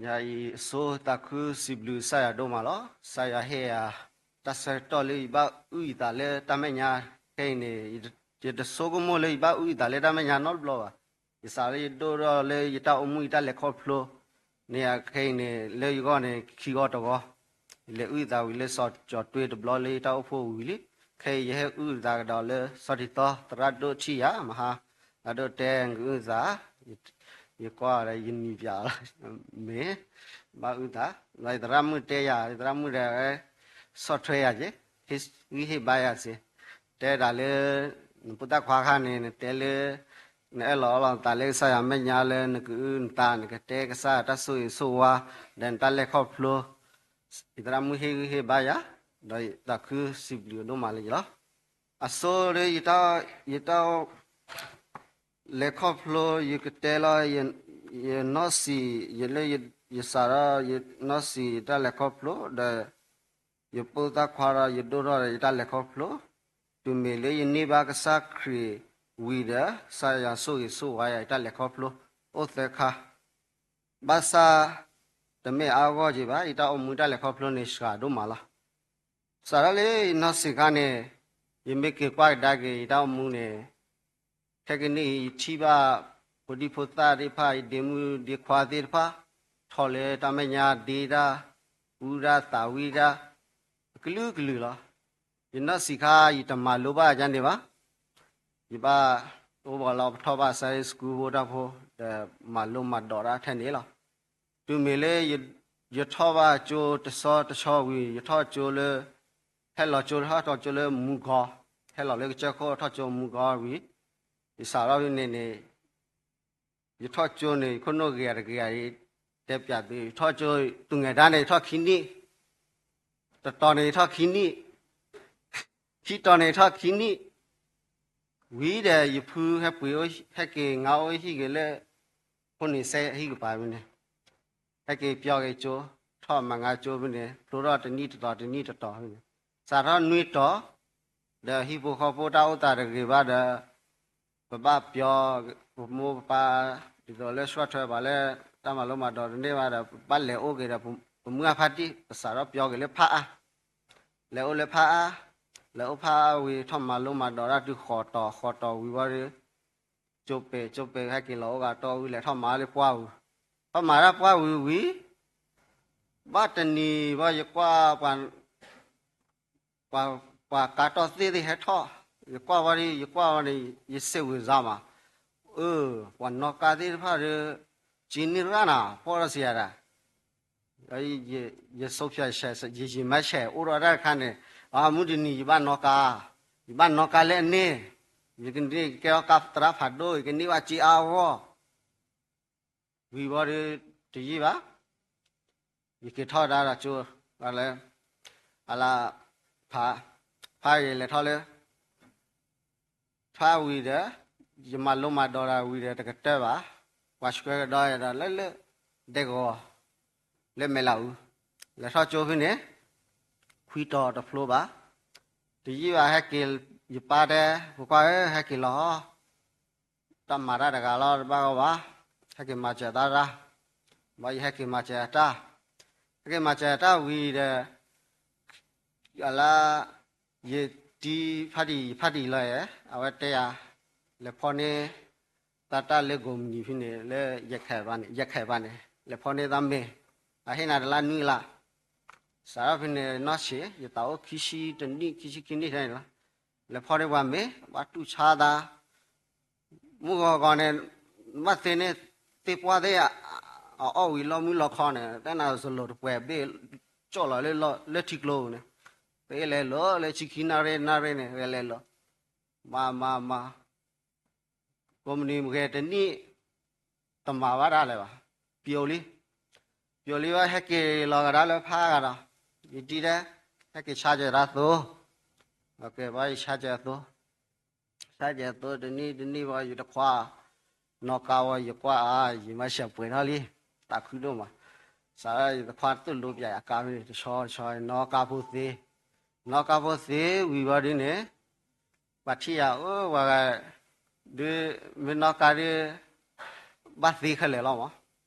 ယၤအံၤအဆိ သးခုစံးဘျုးကစၢ်ယွၤဒိၣ်မးလီၤ. ကစၢ်ယွၤဟ့ၣ်ယၤ တၢ်ဆၢကတီၢ်လၢယဘၣ်အုၣ်ယသးလၢတၢ်မဲာ်ညါခဲအံၤန့ၣ်, ယတဆိကမိၣ်လၢယဘၣ်အုၣ်ယသးလၢတၢ်မဲာ်ညါနီတဘျီဘၣ်. ယစးလၢယဒိၣ်ထီၣ်လၢယတၢ်အိၣ်မူယတၢ်လဲၤခီဖျိန့ၣ် ခဲအံၤန့ၣ် လၢယဂီၢ်န့ၣ် ခံဂီၤတဂီၤ, ယလဲၤအုၣ်ယသးဝံၤလၢစီၤကၠီၤတွ့တဘျီလၢယတၢ်အိၣ်ဖှိၣ်ဝံၤလံ. ခဲအံၤယဟဲအုၣ်ယသးကဒီးလၢစီၤထံသီ သရၣ်ဒိၣ်ထံၣ်ယၤမဟါ, သရၣ်ဒိၣ်တဲ နကအုၣ်သး, ယကွၢ်ဒီးယနံၤပၠးလီၤ, မ့ၢ်ဘၣ်အုၣ်သး, ဒီးယသရၣ်မုၣ်တဲယၤ, ယသရၣ်မုၣ်ဒီး ဆီၣ်ထွဲယၤက့ၤ, ဟ့ၣ်ဂံၢ်ဟ့ၣ်ဘါယၤစ့ၢ်, တဲဒၣ်လၢ နဖိသၣ်ခွါခါန့ၣ် နတဲလၢ နအၢၣ်လီၤအီလီၤနသးလၢကစၢ်ယွၤမဲာ်ညါလၢနကအုၣ်နသး နကတဲကစၢ်ယွၤတၢ်ဆိၣ်ဂ့ၤဆိၣ်ဝါ ဒီးနတၢ်လဲၤခီဖျိ, ယသရၣ်မုၣ်ဟ့ၣ်ဂံၢ်ဟ့ၣ်ဘါယၤ, ဒီးသးခုစံးဘျုးအဒိၣ်မးလၢယၤလီၤ. အဆိလၢ ယတၢ် လဲၤခီဖျိ ယကတဲလီၤ, ယနီၢ်စံး ယလၢယစးထီၣ် ယနီၢ်စံးယတၢ်လဲၤခီဖျိ ဒီး ယဖိသၣ်ခွါဒီးယဒိၣ်ထီၣ်ဒီးယတၢ်လဲၤခီဖျိ, တုၤမ့ၢ်လၢယန့ၢ်ဘၣ်ကစၢ်ခရံာ်ဝံၤဒီး ကစၢ်ယွၤဆိၣ်ဂ့ၤဆိၣ်ဝါယၤ ယတၢ်လဲၤခီဖျိ အိၣ်သၢခါ, ဘၣ်ဆၣ် တမ့ၢ်အါအဂီၢ်က့ၤဘၣ်, ယတၢ်အိၣ်မူတၢ်လဲၤခီဖျိန့ၣ် စှၤဒိၣ်မးလီၤ. စးထီၣ်လၢယနီၢ်စံးခါန့ၣ်, ယမ့ၢ်က့ၤကွၢ်ကဒါက့ၤယတၢ်အိၣ်မူန့ၣ်, ခဲကနံၣ်အံၤယထံၣ်ဘၣ် ဖိဒံဖိသၣ်သ့ၣ်တဖၣ် ယဒ့မုၣ်ဒ့ခွါသ့ၣ်တဖၣ် ထီၣ်လၢတၢ်မဲာ်ညါဒ့တၢ်, အူတၢ်သးဝံၣ်တၢ်, အကလုာ်ကလုာ်လီၤ. ယနီၢ်စံးခါ ယတမၤလိဘၣ်ဒ်န့ၣ်ဘၣ်, ယဘၣ်အိၣ်ဘၣ်လီၤပထီၣ်ဘၣ် Sunday School ဖိတၢ်ဖိ, ဒီးမၤလိမၤဒိးတၢ်ထဲန့ၣ်လီၤ. တုၤမ့ၢ်လၢ ယထီၣ်ဘၣ်ကၠိတဆီတဆီဝံၤ ယထီၣ်ကၠိလၢ ဟဲလီၤကၠိ ထီၣ်ကၠိလၢမူကီ, ဟဲလီၤလၢကစၢၢ်ခိၣ်ထီၣ်ကၠိမူကီဝံၤ, ယစးထီၣ်ဖဲန့ၣ်န့ၣ် ယထီၣ်ကၠိန့ၣ် ယခိၣ်နူာ်ဂ့ၤဂ့ၤတဂ့ၤဂ့ၤ, တဲပၠးသု, ယထီၣ်ကၠိ သူၣ်ငဲၤဒါန့ၣ် ယထီၣ်ခံနံၣ်, တတီၤန့ၣ် ယထီၣ်ခံနံၣ်, ခံတီၤန့ၣ် ယထီၣ်ခံနံၣ်, ဝံၤဒီး ယဖုဟဲပှ့ၤအိၣ် ဟဲက့ၤငါအိၣ်ဟံၣ်က့ၤလၢ ဖိန့ၣ်စဲဟံၣ်ကပၤဖဲန့ၣ်, ဟဲက့ၤပျီက့ၤကၠိ, ထီၣ်မၤငါကၠိဖဲန့ၣ် ဖျိထီၣ်တနံၣ်တတီၤ တနံၣ်တတီၤဖဲန့ၣ်, စးထီၣ်နွံတီၤ, ဒီးဟံၣ်ဖိဃီဖိတၢ်အိၣ်သးတဂ့ၤဘၣ်ဒီး ပဘၣ်ပျီ ပမိၢ်ပပၢ် ဒ်သိးလၢဆီၣ်ထွဲပှၤလၢ တၢ်မၤလိမၤဒိးတန့ၢ်ဘၣ်ဒီး ပဘၣ်လဲၤအိၣ်က့ၤဒီး ပမုၢ်အဖါတံၢ် ပစးထီၣ်ပျီက့ၤလၢဖးအါ, လဲၤအိၣ်လၢဖးအါ, လဲၤအိၣ်ဖးအါဝံၤ ထီၣ်မၤလိမၤဒိးတၢ်တုၤဃိးတီၤ ဃိးတီၤဝံၤဝံၤဒီး ကၠိပဲာ် ကၠိပဲာ် ဟဲက့ၤလီၤအိၣ်ဂၤတီၢ်ဝံၤ လဲၤထီၣ်မၤလၢပှၢ်ဝံၤ, ထီၣ်မၤတၢ်ပှၢ်ဝံၤဝံၤ, ဘၣ်တနံၤဘၣ် ယကွၢ် ပှၤကါတီၢ်သ့ၣ်သ့ၣ်ဟဲထီၣ်, ယကွၢ်ဝံၤဒီး ယကွၢ်ဝံၤန့ၣ် ယစံးဝံၤစါမး, အၢ ပှၤနီၣ်ကါသ့ၣ်တဖၣ်ဒီး က့ၤန့ၢ်ရၣ်နၤ ဖီၣ်ထီၣ်စံးယၤဒၣ် ယ ယ social ယ ယ မၢဆဲး အိၣ်ဒီးတၢ်တခါန့ၣ်, အမုၢ်တနံၤ ယဘၣ်နီၣ်ကါ, ယဘၣ်နီၣ်ကါလၢအန့ၣ်, ယကန့ၢ်ကဲထီၣ်ကါသရၣ်ဖးဒိၣ် ယကန့ၢ်ဘၣ်စ့အါအဂီၢ်, ဝံၤဘၣ်ဒီး တယံာ်ဘၣ်, ယက့ၤထီၣ်ဒါဒီးကၠိ, လၢ အလၢ ဖး, ဖးယလဲၤထီၣ်လၢ ဖးဝံၤဒီး ယမၤလိမၤဒိးတၢ်ဝံၤဒီး တကတၢၢ်ဘၣ်, ပှၤဆှၢကဒီးယၤဒီး လၢလၢ ဒဲကဝီၤ လၢမဲာ်လးအူ, လဲၤထီၣ်ကၠိဖဲန့ၣ် ခွံတီၤတဖျိဘၣ်, တယံာ်ဘၣ်ဟဲက့ၤ, ယပၢ်တဲ ဖိခွါဧၢ ဟဲက့ၤလီၤ, တၢ်မၤတၢ်တဂၤလီၤ တဘၣ်ဂီၢ်ဘၣ်, ဟဲက့ၤမၤစၢၤတၢ်တၢ်, ဘၣ်ယဟဲက့ၤမၤစၢၤတၢ်, ဟဲက့ၤမၤစၢၤတၢ်ဝံၤဒီး အလၢ ယတံၤဖးတံၢ် ယဖးတံၢ်လီၤယဲ, အဝဲတဲယၤ, လဲၤဖီၣ်န့ၢ် တၢ်တၢ်လၢကိးမုၢ်နံၤဖဲန့ၣ် လၢ ယဲၢ်ခဲဘၣ်န့ၣ် ယဲၢ်ခဲဘၣ်န့ၣ် လဲၤဖီၣ်န့ၢ်သးမ့ၤ, အဟ့ၣ်နၤတလါနွံလါ, စးထီၣ်ဖဲန့ၣ် နီၢ်ဆံး ယသးအိၣ်ခံဆံတနံၣ် ခံဆံခံနံၣ်ထဲန့ၣ်လီၤ, လဲၤဖီၣ်န့ၢ်ပှၤမ့ၤ ဘၣ်တူၢ်ဆါသး မုၢ်ဂီၤဂီၤန့ၣ် ဘၣ်သ့န့ၢ် သ့ပှၢ်သ့ၣ် အအီၣ်ဝံၤလီၢ်မုၢ်လီၤခီန့ၣ် တၢ်နၤစလိၤတပှဲၤဘ့ၣ် ကၠီၣ်လီၤလၢထံကျိန့ၣ်, ပအဲၣ်လဲၤလီၤလၢဆံခံနၣ်ရံၣ်နၣ်ရံၣ်န့ၣ် ဂဲၤလဲၤလီၤ, မၤမၤမၤ ကိးမုၢ်နံၤဂဲၤတနံၣ် တမၤဘၣ်ဒၣ်လဲာ်ဘၣ်, ပျိလံ, ပျိလံဘၣ် ဟဲက့ၤလီၤကဒါလၢဖးဂၤဒီး, ယတံၤတဲ ဟဲက့ၤဆါကဲၤတၢ်သိ, ဘၣ်ယဆါကဲၤအသိ, ဆါကဲၤအသိတနံၣ်တနံၣ်ဘၣ် ယတခွါ နီၣ်ကါဝဲ ယကွၢ်အါ ယမၤစၢၤပှဲၤထီၣ်လံ, တၢ်ခုဒိၣ်မး, စးထီၣ်ယတခွါသိၣ်လိပၠးယကါဖဲန့ၣ် တဆီတဆီ နီၣ်ကါဖိသ့, နီၣ်ကါဖိသ့ဝံၤဘၣ်ဒ်န့ၣ် ပှၤထံၣ်ယၤ အိၣ်ဝဲဂၤ ဒ် မ့ၢ်နီၣ်ကါဒ် ဘၣ်သ့ခဲလၢာ်လီၤမး,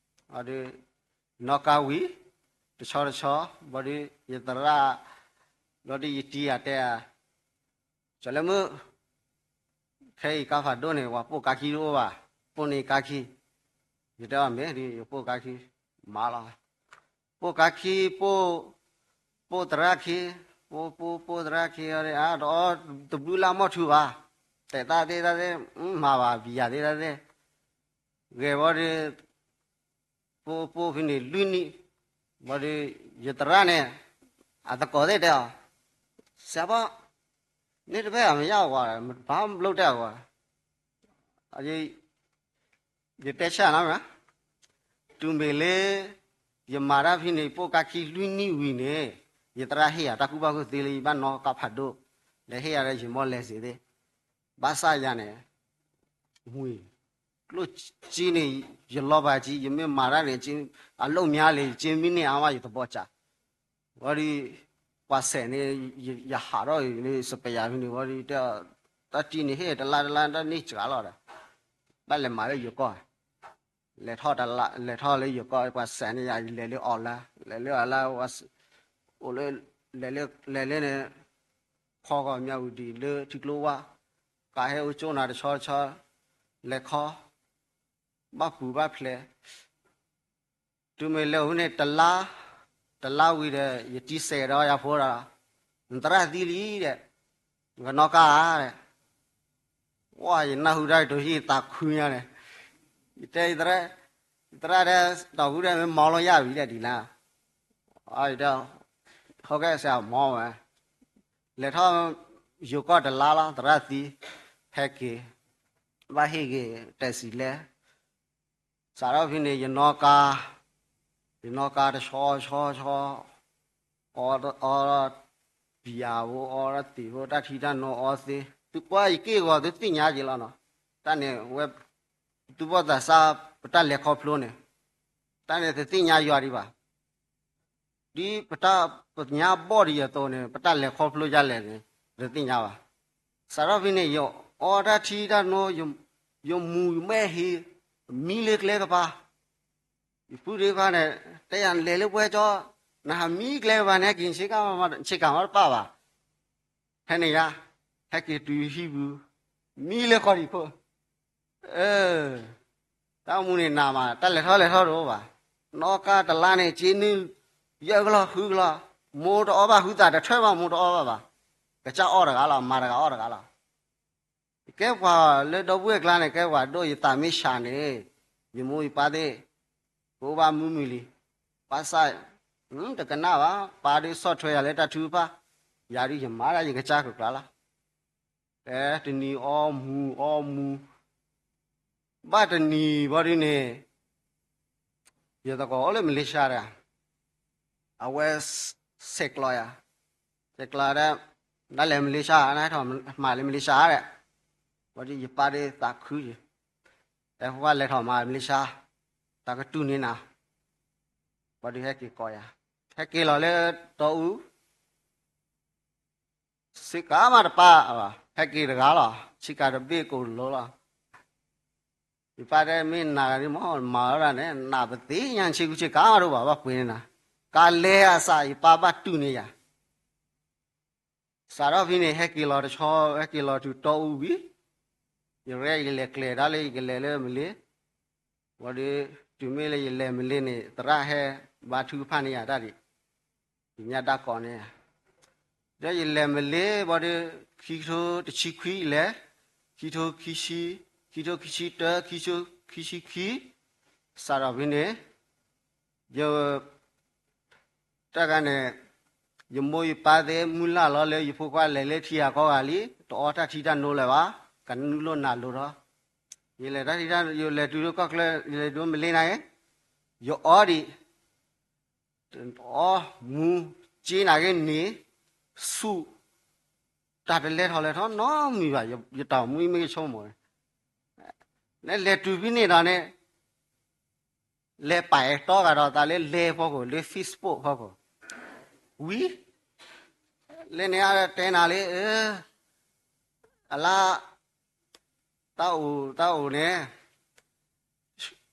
အဒ် နီၣ်ကါဝံၤ တဆီတဆီ ဘၣ်ဒီး ယသရၣ် ဘၣ်ဒီးယတံၤယၤတဲဧါ, ကၠီၤလၢမုၣ် ခဲအံၤကါဖးဒိၣ်န့ၣ် ပှၤပိာ်ကါခံတအိၣ်ဘၣ်, ပိာ်န့ၢ်ကါခံ, ယတဲအီၤမ့ၢ်ဒ်ယပိာ်ကါခံ, မၤလီၤ, ပိာ်ကါခံ ပိာ်, ပိာ်သရၣ်ခံ, ပိာ်ပိာ်ပိာ်သရၣ်ခံအီၤဒီး အတအီတဘျုးလၢမီၢ်ထူဘၣ်, တဲတၢ်သ့ၣ်တၢ်သ့ၣ်, မၤဘၣ်ဘံယၤသ့ၣ်တၢ်သ့ၣ်, ဂဲၤဘၣ်ဒီး ပိာ်ပိာ်ဖဲန့ၣ်လွံၢ်နံၣ်, ဘၣ်ဒီး ယသရၣ်န့ၣ် အသကိးသ့ၣ်တဲအီၤ, စဲးဘီ, န့ၣ်တဖဲအမ့ၢ်ယါဝဲ, ဘၣ်ဘျိတဲအီၤဝဲ, ယတဲဆၣ်နီၤ, တုၤမ့ၢ်လၢ ယမၤတၢ်ဖဲန့ၣ် ပိာ်ကါခံလွံၢ်နံၣ်ဝံၤန့ၣ်, ယသရၣ်ဟ့ၣ်ယၤတၢ်ကူၣ်ဘၣ်ကူၣ်သ့လၢယဘၣ်နီၣ်ကါဖးဒိၣ်, လဲၤဟ့ၣ်ယၤဒီးယမီၢ်လဲၤစ့သ့ၣ်, ဘၣ်ဆၣ်ယၤန့ၣ် ဝံၤ ကျိၣ်စ့န့ၣ် ယလီၤဘၣ်က့ၤ ယမ့ၢ်မၤတၢ်န့ၣ် အလိၣ်မးလံ က့မ့ၢ်န့ၢ်အါဝဲယသဘီစၢ်, ဝံၤဒီး ပှၤစဲးန့ၣ် ယဟးထီၣ်လၢစပယၤဖဲန့ၣ် ဝံၤဒီး တၢ်တံၢ်န့ၣ် ဟ့ၣ်တလါတလါတၢ်န့ၢ်စှၤလီၤဒီး ဘၣ်လဲၤမၤလၢယိၤကီၢ်, လဲၤထီၣ်လၢယိၤကီၢ် ပှၤစဲးန့ၣ်ယၤ ယလဲၤလၢအီၤလၢ လဲၤလၢအီၤလၢ အိၣ်လၢ လဲၤလၢန့ၣ် ခီဂီၤမၠၣ်ဝံၤဒံးလၢထံကျိဝါ, ကးဟဲအိၣ်ကၠိနၤတဆီတဆီ, လဲၤခီ, ဘၣ်ပူၤဘၣ်ဖျဲး, တုၤမ့ၢ်လဲၤအိၣ်ဖဲန့ၣ် တလါ, တလါဝံၤဒီး ယတံၤစဲးဒီးယၤဖိဒီး, နသရၣ်သံလံဒီး, နကနီၣ်ကါဧါဒီး, ဝါ ယနၢ်ဟူတၢ်တဟံၣ်သးခုညါန့ၣ်, ယတဲ ယသရၣ်ဒီး တီၢ်ဃုဒီး မ့ၢ်မီလီၤယၤဝံၤဒီးဒ်လဲၣ်, ယတဲ, ဟိကဲစဲးမီဝဲ, လဲၤထီၣ် ယိၤကီၢ်တလါလီၤ သရၣ်သံ, ဟဲက့ၤ, ဘၣ်ဟ့ၣ်က့ၤ တၢ်စံးလဲၣ် စးထီၣ်ဖဲန့ၣ် ယနီၣ်ကါ, ယနီၣ်ကါတဆီဆီဆီ, အီ, အီ, ပံၤယၤဖိ အီထီၣ်သံးဖိ တၢ်ထံတၢ်နိအီသ့, သုကွၢ်ယက့ၢ်ဂီၤ သုသ့ၣ်ညါက့ၤလီၤနီၤ, တၢ်န့ၣ်ဝဲ, သုဘီၣ်သးစၢ် ပတၢ်လဲၤခီဖျိန့ၣ်, တၢ်န့ၣ်သုသ့ၣ်ညါယွၤဒံးဘၣ် ဒ်ပတၢ်ပညါဘီၣ်ဒံးအသိးန့ၣ် ပတၢ်လဲၤခီဖျိဒ်လဲၣ်န့ၣ် တသ့ၣ်ညါဘၣ်. စးထီၣ်ဖဲန့ၣ် ယအီတၢ်ထံတၢ်နိ, ယမူၤယမဲာ်ဟ့, မံလၢကျဲကပၤ, ယပုၢ်ဒ့ဖါန့ၣ် တဲယၤ နလဲၤလၢပှဲၤကၠီ, နဟးမံကျဲကပၤန့ၣ် ဟဲက့ၤဆ့ကၤမး, ဆ့ကၤမးတပၣ်ဘၣ်. ဖဲန့ၣ်ယါ, ဟဲက့ၤတုၤဟံၣ်ပူၤ, မံလၢဃီဒံးခိၣ် တၢ်အိၣ်မူန့ၣ်နးမး, တၢ်လဲၤထီၣ်လဲၤထီၣ်တအိၣ်ဘၣ်. နီၣ်ကါတလါန့ၣ် က့နုၢ်, ယဲၢ်ကလီၢ်ဃုကလီၢ်, မိၢ်တအီၣ်ဘၣ် ဟုသးတထွဲဘၣ် မိၢ်တအီၣ်ဘၣ်ဘၣ်. ကစၢ်အီၣ်တဂၤလီၤ, မၤတဂၤအီၣ်တဂၤလီၤ. ယကဲပှၤလၢဒီပုၢ်ဝဲၢ်ကျါန့ၣ် ကဲပှၤဒိၣ်ယသးမ့ၢ်ဆါန့ၣ်, ယမိၢ်ယပၢ်သ့ၣ်, ကအိၣ်ဘၣ်မုာ်မုာ်လံ. ဘၣ်ဆၣ်, တကနၣ်ဘၣ်, ပၢ်ဒုးဆီၣ်ထွဲယၤလၢတၢ်ထုကဖၣ်, ယၤဒုးယမၤဒၣ်ယကစၢ်ကကျါလီၤ. တနံၤအီမူၤအီမူၤ, ဘၣ်တနံၤဘၣ်ဒုးန့ၣ်, ယသကိးအိၣ်လၢမလ့ၡါတဂၤ, အဝဲဆဲးကျိးယၤ, ဆဲးကျိးဒီး, နလဲၤမလ့ၡါ, နဟဲထီၣ်မၤလၢမလ့ၡါဒီး, ဘၣ်ဒုးယပၢ်ဒုးသးခုယၤ, တဲပှၤလဲၤထီၣ်မၤမလ့ၡါ, တၢ်ကတူၢ်န့ၢ်နၤ, ဘၣ်ဒုးဟဲက့ၤကိးယၤ, ဟဲက့ၤလီၤလၢတီအူ ဆ့ကၤမးတပၣ်, ဟဲက့ၤတဂၤလီၤ, ဆ့ကၤတဘ့ၣ်ကိးလိၤလီၤ. ယပၢ်တဲမ့ၢ်နၤဂၤဒ်မ့ၢ်မၤဝဲဒၣ်န့ၣ် နးပသ့ၣ်ညါ ဆ့ကူဆ့ကၤမးတအိၣ်ဘၣ် ဘၣ်ပှ့ၤန့ၢ်နၤ, ကလဲၤအစး ယပၢ်ဘၣ်တူၢ်န့ၢ်ယၤ. စးထီၣ်ဖဲန့ၣ် ဟဲက့ၤလီၤတဆီ ဟဲက့ၤလီၤတုၤတီအူဝံၤ, ယရဲၣ်ယလဲၤကျဲၤဒၣ်လၢယကလဲၤလၢမလ့, ဝံၤဒီး တုၤမ့ၢ်လၢယလဲၤမလ့န့ၣ် သရၣ်ဟဲဘါထုကဖၣ်န့ၢ်ယၤတၢ်ဒံး ယညၣ်ဒၣ်ကိးန့ၣ်, ဒီးယလဲၤမလ့ဘၣ်ဒီး ခံကထိတဆံခွံယလဲၤ, ခံကထိခံဆံ, ခံကထိခံဆံတၢ, ခံကထိခံဆံခံ, စးထီၣ်ဖဲန့ၣ်, ယ, တၢ်ဂၤန့ၣ်, ယမိၢ်ယပၢ်သ့ၣ်မုၢ်လၢ်လီၤလၢယဖိခွါလဲၤလၢထံဂၤကီၢ်ဂၤလံ, တအီတၢ်ထံတၢ်နိလၢၤဘၣ်, ကနုာ်လီၤနးလိၤထီၣ်, ယလဲၤတၢ်ထံတၢ်, ယလဲၤတုၤလၢကီၢ်ချၢ, ယလဲၤတုၤမလ့နၤအံၤ, ယအီဒံး အီမူၤ, က့နၤက့န့ၣ်, ဆူၣ်, တၢ်တလဲၤထီၣ်လဲၤထီနီတမံၤဘၣ်, ယတၢ်အိၣ်မူအံၤမ့ၢ်ကဆိကမိၣ်န့ၣ်, နလဲၤတုၤဖဲန့ၣ်ဒီးန့ၣ်, လဲၤပာ်အဲၣ်တီဂၤဒီးသးလၢလဲၤဖီခိၣ် လၢ Facebook ဖီခိၣ်, ဝံၤ, လၢန့ၣ်အတဲနၤလၢ, အလါ တၢ်အိၣ်တၢ်အိၣ်န့ၣ်,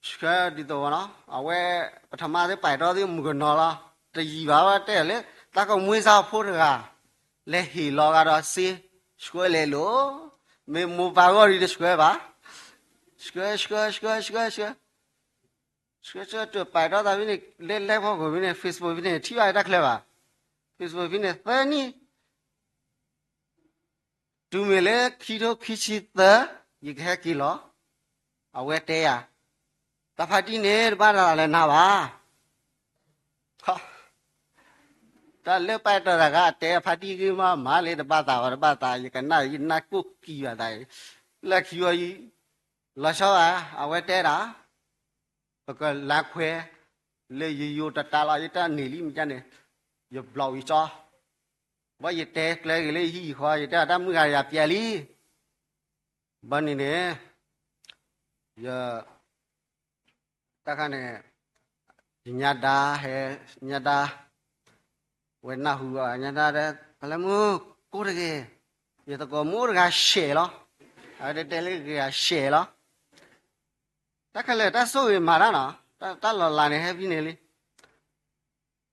ဆှၢဒ်သိးဝဲနီၤ, အဝဲ ပထမသ့ၣ်ပာ်တီသ့ၣ်မုၣ်ကနီၤလီၤ, တယံာ်ဘၣ်ဝဲတဲလၢ တၢ်ကမှံစၢ်ဖိတဂၤ လဲၤဟ့ၣ်လီၤဂာ်ဒီးစ့ ဆှၢလဲၤလိာ်, မ့ၢ်မိၢ်ပၢ်ဂီၢ်ဒ်တဆှၢဘၣ်, ဆှၢ ဆှၢ ဆှၢ ဆှၢ ဆှၢ ဆှၢ ဆှၢ တပာ်တီသးဖဲန့ၣ် လၢလဲၤဖီခိၣ်ဖဲန့ၣ် Facebook ဖဲန့ၣ် ထံၣ်ဘၣ်တၢ်ချၢဘၣ်, Facebook ဖဲန့ၣ်သၢနံၣ် တုၤမ့ၢ်လၢခံထိခံဆံသၢ ယကဟဲက့ၤလီၤ, အဝဲတဲယၤ, တၢ်ဖါတံၢ်န့ၣ် တဘၣ်သးလၢနၤဘၣ်, တၢ်လၢပာ်တီသးဂၤအတဲဖါတံၢ်ဂ့ၢ်မးမးလၢတဘၣ်သးဘၣ်တဘၣ်သး ယကနၣ်ယနၢ်ကိၢ်ကံဘၣ်သးအံၤ, လၢခံဝဲအံၤ လီၤဆီဘၣ် အဝဲတဲဒၣ် ပကလါခွဲ လၢယယိၤတတၢ်လီၤ ယတၢ်န့ၢ်လံမ့ၢ်ကန့ၣ် ယဘျီၣ်ဝံၤကၠီ, ဘၣ်ယတဲကျဲဂ့ၤလၢယဟံၣ်ယဃီ ယတဲတၢ်မုၢ်ဂၤယၤပျဲလံ, ဘၣ်န့ၣ်န့ၣ် ယ တၢ်ခါန့ၣ် ယညါဒါဟဲ ညါဒါ ဝဲနၢ်ဟူအီၤ ညါဒါဒီး ပလဲမုၢ်ကိၢ်တဂ့ၤ, ယသကိးမုၣ်အိၣ်တဂၤရှဲးလီၤ, အဝဲတဲလၢဂ့ၤဂၤရှဲးလီၤ, တၢ်ခဲလၢာ်တၢ်ဆိၣ်ဂ့ၤမၤတၢ်နီၤ, တၢ်လီၤလးန့ၣ်ဟဲဖဲန့ၣ်လံ,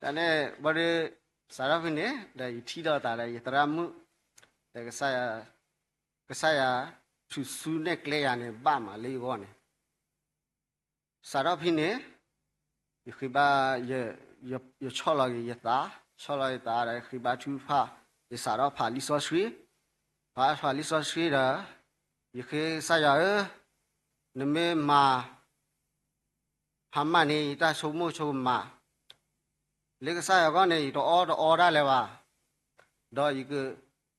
တၢ်န့ၣ် ဘၣ်ဒီး စးထီၣ်ဖဲန့ၣ် ဒီးယထံၣ်ဒီးသးဒီးယသရၣ်မုၣ်, ဒီး ကစၢ်ယွၤ ထုးစုနဲၣ်ကျဲယၤန့ၣ် ဘၣ်မးလၢယဂီၢ်န့ၣ် စးထီၣ်ဖဲန့ၣ် ယဃ့ဘါ ယ ယဆီၣ်လီၤက့ၤယသး, ဆီၣ်လီၤယသးဒီး ယဃ့ဘါထုကဖၣ်, ယစးထီၣ်ဖးလံာ်စီဆှံ, ဖးဖးလံာ်စီဆှံဒီး ယဃ့ကစၢ်ယွၤဧၢ, နမ့ၢ်မၤ ဖးမၢ်န့ၣ် ယတၢ်ဆိကမိၣ်ဆိကမး, လၢကစၢ်ယွၤဂီၢ်န့ၣ် ယတအီၣ်တအီဒၣ်လဲာ်ဘၣ်, ဒီးယက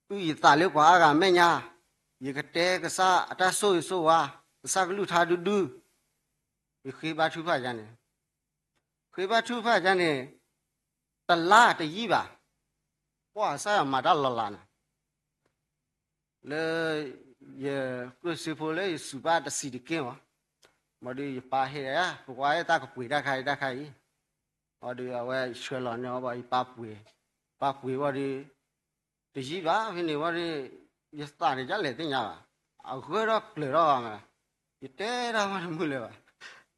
အုၣ်ယသးလၢပှၤအါဂၤမဲာ်ညါ, ယကတဲကစၢ်အတၢ်ဆိၣ်ဂ့ၤဆိၣ်ဝါ, ကစၢ်ကလုၢ်ကထါဒုဒု, ယဃ့ဘါထုကဖၣ်ယၤန့ၣ်, ဃ့ဘါထုကဖၣ်ယၤန့ၣ်, တလါတယံာ်ဘၣ်, ပှၤကစၢ်ယွၤမၤတၢ်လီၤလးန့ၣ် လၢ ယကြၢးစ့ဖိလၢယစူးဘၣ်တဆံးတက့ၢ်မး, ဘၣ်ဒီးယပၢ်ဟ့ၣ်, ပကွၢ်တၢ်ကပှ့ၤတၢ်ခါအံၤတၢ်ခါအံၤ, ဘၣ်ဒီးအဝဲဆှၢလီၤန့ၢ်အီၤဘၣ် ယပၢ်ပှ့ၤ, ပၢ်ပှ့ၤဘၣ်ဒီး, တယံာ်ဘၣ်ဖဲန့ၣ်ဘၣ်ဒီး, ယသးန့ၣ်ဒ်လဲၣ်သ့ၣ်ညါဘၣ်, အဂၢၢ်ထီၣ်ကျၢၤထီၣ်ဘၣ်မး, ယတဲတၢ်မးတမုာ်လၢၤဘၣ်,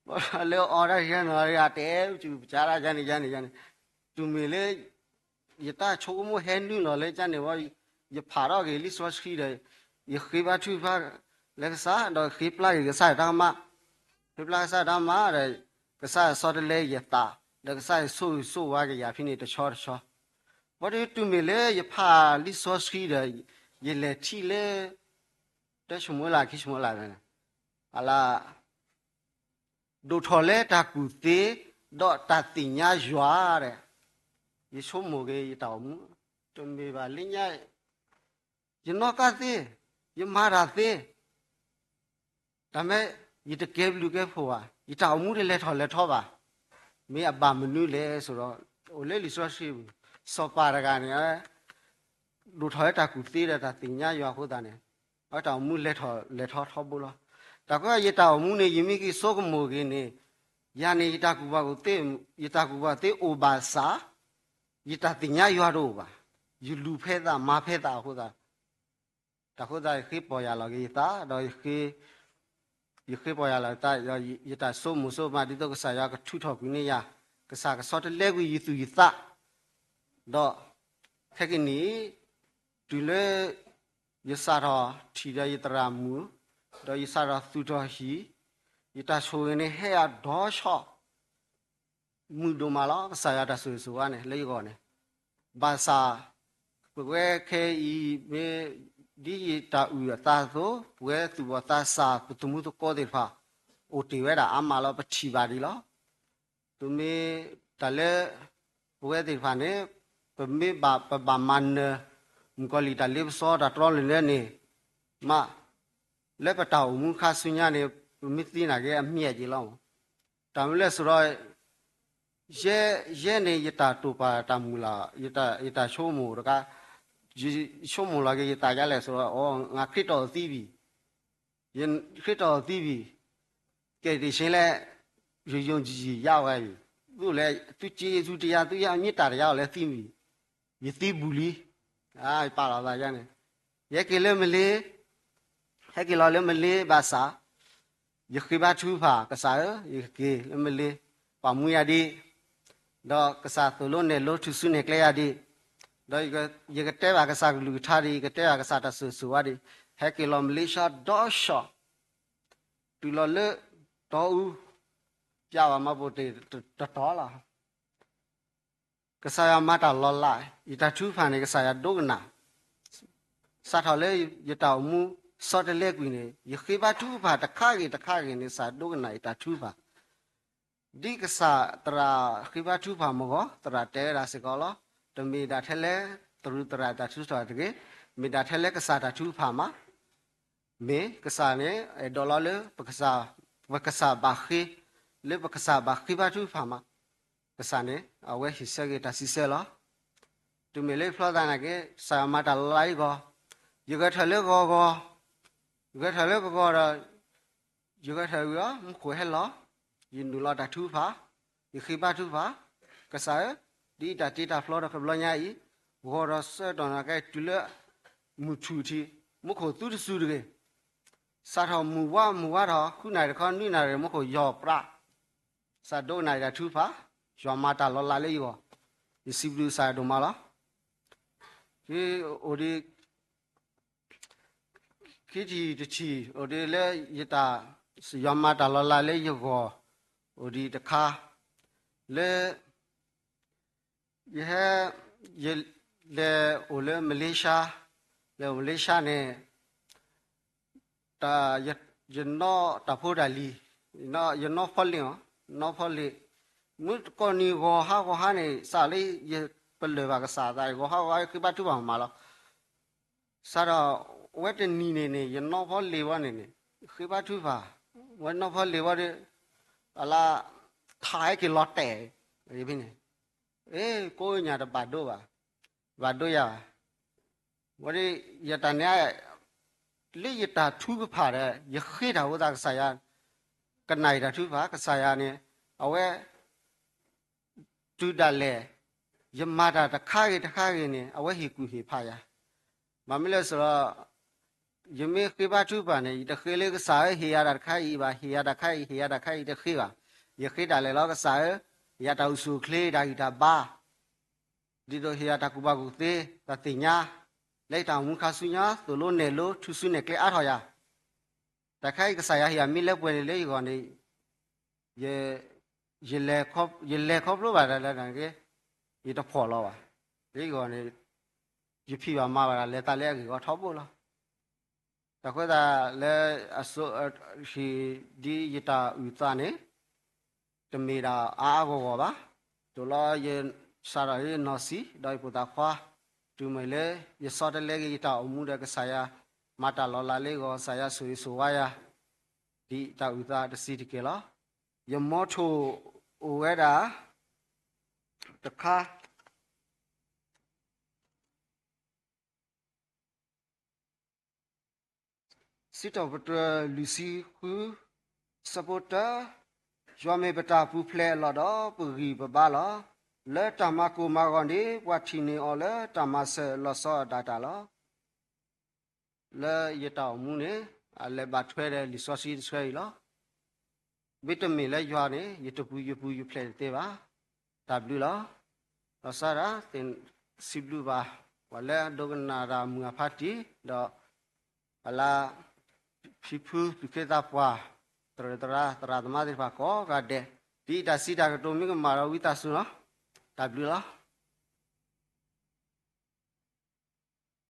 ဘၣ်လၢအီၣ်တၢ်ယဲၢ်နီၤ ယတဲပစူးပစါတၢ်ယါန့ၣ်ယါန့ၣ်ယါန့ၣ်, တုၤမ့ၢ်လၢ ယတၢ်ဆိကမိၣ်ဟဲနုာ်လီၤလၢကန့ၣ်ဝဲ, ယဖးထီၣ်က့ၤလံာ်စီဆှံဒီး, ယဃ့ဘါထုကဖၣ်လၢကစၢ် ဒီးဃ့ပျၢ်က့ၤကစၢ်ယွၤတၢ်ကမၣ်, ဃ့ပျၢ်ကစၢ်ယွၤတၢ်ကမၣ်ဒီး, ကစၢ်ယွၤဆီတလဲယသး, ဒီးကစၢ်ယွၤဆိၣ်ဂ့ၤဆိၣ်ဝါက့ၤယၤဖဲန့ၣ်တဆီတဆီ, ဘၣ်ဒီးတုၤမ့ၢ်လၢယဖးလံာ်စီဆှံဒီး, ယလဲၤထံၣ်လၢ တၢၡမူၤအ့လး ခံၡမူၤအ့လးန့ၣ်, အလၢ ဒိၣ်ထီၣ်လၢတၢ်ကူၣ်သ့, ဒီးတၢ်သ့ၣ်ညါယွၤဒီး, ယဆိကမိၣ်က့ၤယတၢ်အိၣ်မူ, တမ့ၢ်ဘၣ်လၢညါ, ယနီၣ်ကၢ်သ့, ယမၤတၢ်သ့, တၢ်မ့ၢ် ယတကဲဘျုးကဲဖှိၣ်ဘၣ်, ယတၢ်အိၣ်မူတလဲၤထီၣ်လဲၤထီဘၣ်, မ့ၢ်အဘၣ်မနုၤလဲၣ်ဆိဒီး, အိၣ်လၢလံာ်စီဆှံပူၤ, စီၤပၤတဂၤန့ၣ် ဒိၣ်ထီၣ်လၢတၢ်ကူၣ်သ့ဒီးတၢ်သ့ၣ်ညါယွၤအဃိသတးန့ၣ်, အဝဲတၢ်အိၣ်မူလဲၤထီၣ်လဲၤထီထီဘိလီၤ. တၢ်ကီယတၢ်အိၣ်မူန့ၣ် ယမ့ၢ်က့ၤဆိကမိၣ်က့ၤန့ၣ်, ယၤန့ၣ် ယတၢ်ကူၣ်ဘၣ်ကူၣ်သ့, ယတၢ်ကူၣ်ဘၣ်သ့အိၣ်ဘၣ်ဆၣ်, ယတၢ်သ့ၣ်ညါယွၤတအိၣ်ဘၣ်, ယလူၤဖဲသးမၤဖဲသးအဃိသတး, တၢ်ဃိသတးယဃ့ပီၢ်ယၢ်လီၤက့ၤယသး, ဒီး ယဃ့ပီၢ်ယၢ်လီၤယသး, ယတၢ်ဆိကမိၣ်ဆိကမးဒ်သိးကစၢ်ယွၤကထုးထီၣ်ကွံာ်န့ၢ်ယၤ, ကစၢ်ကဆီတလဲကွံာ်ယသူၣ်ယသး, ဒီး ခဲကနံၣ်အံၤ, တုၤလၢ ယစးထီၣ်ထံၣ်ဒီးယသရၣ်မုၣ်, ဒီးယစးထီၣ်သူၣ်ထီၣ်ဟံၣ်, ယတၢ်ဆိၣ်ဂ့ၤန့ၣ်ဟဲအဒီဆီ, မုာ်ဒိၣ်မးလီၤ ကစၢ်ယွၤတၢ်ဆိၣ်ဂ့ၤဆိၣ်ဝါန့ၣ် လၢယဂီၢ်န့ၣ်, ဘၣ်ဆၣ် ပဝဲခဲအံၤမ့ၢ် ဒ်ယတၢ်အုၣ်အသးအသိး ပဝဲသူၣ်ဘီၣ်သးစၢ် ပသမူသကိးသ့ၣ်တဖၣ် အိၣ်တ့ၢ်ဝဲဒၣ်အါမးလီၤ ပထံၣ်ဘၣ်ဒံးလီၤ. ပမ့ၢ်တၢ်လၢ ပဝဲသ့ၣ်တဖၣ်န့ၣ် ပမ့ၢ်ဘၣ်ပဘၣ်မၤနၢၤ မုၣ်ကီၤလံၢ်တၢ်လ့ပစီတၢ်တြီလဲၤလဲၤန့ၣ် မး လၢပတၢ်အိၣ်မူခါဆူညါန့ၣ် ပမ့ၢ်သ့နာ်က့အမ့ၢ်အယံၤလီၤ. တၢ်မနုၤလဲၣ်ဆိုတော့ ယဲ ယဲန့ၣ် ယတၢ်တိာ်ပာ်တၢ်မုၢ်လၢ် ယတၢ်ဆိကမိၣ်တခါ ယဆိကမိၣ်လီၤက့ၤယသးဒ်လဲၣ်ဆိုတော့ အိ ငါခရံာ်တီၢ်သံဘံၣ် ယခရံာ်တီၢ်သံဘံၣ် ကဲတ့ၢ်ဆ့လဲၣ် ယယုံကြည်ရာဝဲအံၤ သိးလဲၣ် သုစ့သုတယါ သုယါမ့ၢ်တၢ်တယါအီၤလၢသံဘံၣ် ယသံဘူးလံ ယပာ်လီၤသးယါန့ၣ် ယဟဲက့ၤလၢမလ့ ဟဲက့ၤလီၤလၢမလ့ဘၣ်ဆၣ် ယဃ့ဘါထုကဖၣ် ကစၢ်ဧၢ, ယကက့ၤလၢမလ့ၤ ပာ်မူယၤဒံး, ဒီးကစၢ်သိၣ်လိနဲၣ်လိထူၣ်စုနဲၣ်ကျဲယၤဒံး, ဒီးယကတဲဘၣ်ကစၢ်ကလုၢ်ကထါဒံး, ယကတဲဘၣ်ကစၢ်တၢ်ဆိၣ်ဂ့ၤဆိၣ်ဝါဒံး, ဟဲက့ၤလီၤမလ့ၤၡါဒီးဆီၣ် တုၤလီၤလၢတီအူ ပျးဘၣ်မၤပိာ်တ့ၢ်တတီၤလီၤ. ကစၢ်ယွၤမၤတၢ်လီၤလး, ယတၢ်ထုကဖၣ်န့ၣ် ကစၢ်ယွၤဒိကနၣ်, စးထီၣ်လၢယတၢ်အိၣ်မူ စီတလဲကွံာ်န့ၣ် ယဃ့ဘါထုကဖၣ်တခါဂ့ၤတခါဂ့ၤန့ၣ် ကစၢ်ဒိကနၣ်ယတၢ်ထုကဖၣ် ဒ်ကစၢ်သရၣ်ဃ့ဘါထုကဖၣ်မ့ၢ်ဂီၤ, သရၣ်တဲဝဲဒၣ်စ့ၢ်ကီးလီၤ. တမ့ၢ်ဒၣ်ထဲလဲၣ် သရူးသရၣ်တၢ်ထုကဖၣ်တဂ့ၤ, မ့ၢ်ဒၣ်ထဲလဲၣ်ကစၢ်တၢ်ထုကဖၣ်မး, မ့ၢ်ကစၢ်န့ၣ် အဲၣ်ဒိးလီၤလၢ ပကစၢ်ဘၣ်ဃ့, လၢပကစၢ်ဘၣ်ဃ့ဘါထုကဖၣ်မး, ကစၢ်န့ၣ် အဝဲဟ့ၣ်ဆၢက့ၤတၢ်စံးဆၢလီၤ. တုၤမ့ၢ်လၢဖျီသးနာ်က့ ကစၢ်ယွၤမၤတၢ်လီၤလးယဂီၢ်, ယဂဲၤထၢၣ်လၢဂီၤဂီၤ, ဂဲၤထၢၣ်လၢဂီၤဂီၤဒီး ယဂဲၤထၢၣ်ဝံၤအီၤ မူခိၣ်ဟဲလီၤ, ယနုာ်လီၤတၢ်ထုကဖၣ်, ယဃ့ဘါထုကဖၣ်, ကစၢ်ဧၢ, ဒ်အံၤတၢ်တ့တၢ်ဖျီဒီးကဘျီညါအံၤ, ဂီၤဒီးဆၢကတီၢ်န့ၣ်ကဲ တုၤလၢမုၢ်ထူၣ်ထံး, မူခိၣ်သူတစူၤတဂ့ၤ, စးထီၣ်မုၢ်ဝါမုၢ်ဝါထီၣ် ဃုနၣ်ရံၣ်တခီ နွံနၣ်ရံၣ် မူခိၣ်ယီၤပြး, ကစၢ်ဒိကနၣ်ယတၢ်ထုကဖၣ်, ယွၤမၤတၢ်လီၤလးလၢယဂီၢ်, ယစံးဘျုးကစၢ်ယွၤဒိၣ်မးလီၤ. အိၣ်ဒံး ခံထံၣ်တထံၣ် အိၣ်ဒံးလၢယတၢ် ယွၤမၤတၢ်လီၤလးလၢယဂီၢ် အိၣ်ဒံးတခါ လၢ ယဟဲ ယလဲၤအိၣ်လၢမလ့ၤၡါ, လဲၤအိၣ်မလ့ၤၡါန့ၣ် ယ ယနီၢ်တၢ်ဖိတၢ်လံၤ, ယနီၢ်ဖီလ့ၣ်အီၤ, နီၢ်ဖီလ့ၣ်, မုၢ်တကိးနံၤဂီၤဟါဂီၤဟါန့ၣ် စးလၢယပလၢၢ်ဘၣ်ကစၢ်အသး ဂီၤဟါဂီၤဟါဃ့ဘါထုကဖၣ်မးလီၤ. စးထီၣ် ဝဲတနံၤန့ၣ်န့ၣ် ယနီၢ်ဖီလ့ၣ်ဝဲန့ၣ်န့ၣ် ဃ့ဘါထုကဖၣ်, ဝဲနီၢ်ဖီလ့ၣ်ဝဲဒီး အလၢ ထးဟဲက့ၤလီၤတဲာ် ဖဲန့ၣ် အ့ ကိးညၣ်တဘၣ်ဒိဘၣ်, ဘၣ်ဒိယၤဘၣ်. ဝဲဒ်ယတၢ်န့ၣ် လၢယတၢ်ထုကဖၣ်ဒီး ယဃ့တၢ်ဖိသးကစၢ်ယွၤ ကနၣ်ယတၢ်ထုကဖၣ် ကစၢ်ယွၤန့ၣ် အဝဲ တုၤဒၣ်လဲာ် ယမၤတၢ်တခါဂ့ၤတခါဂ့ၤန့ၣ် အဝဲဟ့ၣ်ကူၣ်ဟ့ၣ်ဖးယၤ. ဘၣ်မနုၤလဲၣ်ဆိုတော့ ယမ့ၢ်ဃ့ဘါထုကဖၣ်န့ၣ် ယတဃ့လၢကစၢ်ဧၢဟ့ၣ်ယၤတၢ်တခါအံၤဘၣ်, ဟ့ၣ်ယၤတၢ်တခါအံၤ ဟ့ၣ်ယၤတၢ်တခါအံၤတဃ့ဘၣ်. ယဃ့ဒၣ်လဲာ်လီၤ ကစၢ်ဧၢ, ယၤတၢ်အိၣ်ဆူၣ်အိၣ်ချ့ တၢ်ဂံၢ်တၢ်ဘါ ဒ်သိးဟ့ၣ်ယၤတၢ်ကူၣ်ဘၣ်ကူၣ်သ့ တၢ်သ့ၣ်ညါ လၢယတၢ်အိၣ်မူခါဆူညါ သိၣ်လိနဲၣ်လိ ထူၣ်စုနဲၣ်ကျဲအါထီၣ်ယၤ. တၢ်ခါအံၤကစၢ်ယွၤဟ့ၣ်ယၤမ့ၢ်လၢပှဲၤန့ၣ်လၢယဂီၢ်န့ၣ် ယ ယလဲၤခီဖျိဘၣ်တၢ်လၢတၢ်န့ၣ်က့ ယတဖှီၣ်လီၤဘၣ်. လၢယဂီၢ်န့ၣ် ယဖံးဘၣ်မၤဘၣ်တၢ်လဲၤသးလၢအဂ့ၢ်အဝီထီဘိလီၤ. တၢ်ဃိသတးလၢအစိ ဟ့ၣ်ဒ်ယတၢ်အုၣ်သးန့ၣ် တမ့ၢ်ဒၣ်အါအါဂီၢ်ဂီၢ်ဘၣ်. တိၢ်လီၤယစးထီၣ်ယနီၢ်ဆံး ဒီးယဖိသၣ်ခွါ တုၤမ့ၢ်လၢ ယဆီတလဲက့ၤယတၢ်အိၣ်မူဒီးကစၢ်ယွၤ မၤတၢ်လီၤလးလၢယဂီၢ် ကစၢ်ယွၤဆိၣ်ဂ့ၤဆိၣ်ဝါယၤ ဒ်တၢ်အုၣ်သးတဆံးတက့ၢ်လီၤ. ယမီထိၣ်အိၣ်ဝဲဒၣ် တခါ စံးထီၣ်ပတြၢၤလွံၢ်ဆံဃု ဆၢဖိတၢ, ယွၤမ့ၢ်ပတၢ်ပူၤဖျဲးအလီၢ်ဒီး ပဂံၢ်ပဘါလီၤ. လၢတၢ်မၤကိၢ်မၤဂီၤန့ၣ် ပှၤထံၣ်န့ၢ်အီၤလၢတၢ်မၤစၢၤလီၤဆီဒၣ်တၢ်လီၤ. လၢယတၢ်အိၣ်မူန့ၣ် အလဲၤဘၣ်ထွဲဒီးလံာ်စီဆှံတဆၢအံၤလီၤ. မ့တမ့ၢ်လၢယွၤန့ၣ် ယတပူၤယပူၤယဖျဲးတသ့ဘၣ်. တၢ်ဘျုးလီၤ. လီၤဆီဒၣ် စံးဘျုးဘၣ် ပှၤလၢအဒိကနၣ်တၢ်မုာ်အဖါတံၢ် ဒီး အလါ ဖံဖုသူၣ်က့သးပှၢ် သရၣ်သရၣ် သရၣ်သမါသ့ၣ်တဖၣ်ကိးဂၤဒဲး ဒ်အံၤတၢ်စံးတၢ်ကတိၤမ့ၢ်ကမၣ်ဒီးဝံသးစူၤလီၤ. တၢ်ဘျုးလီၤ.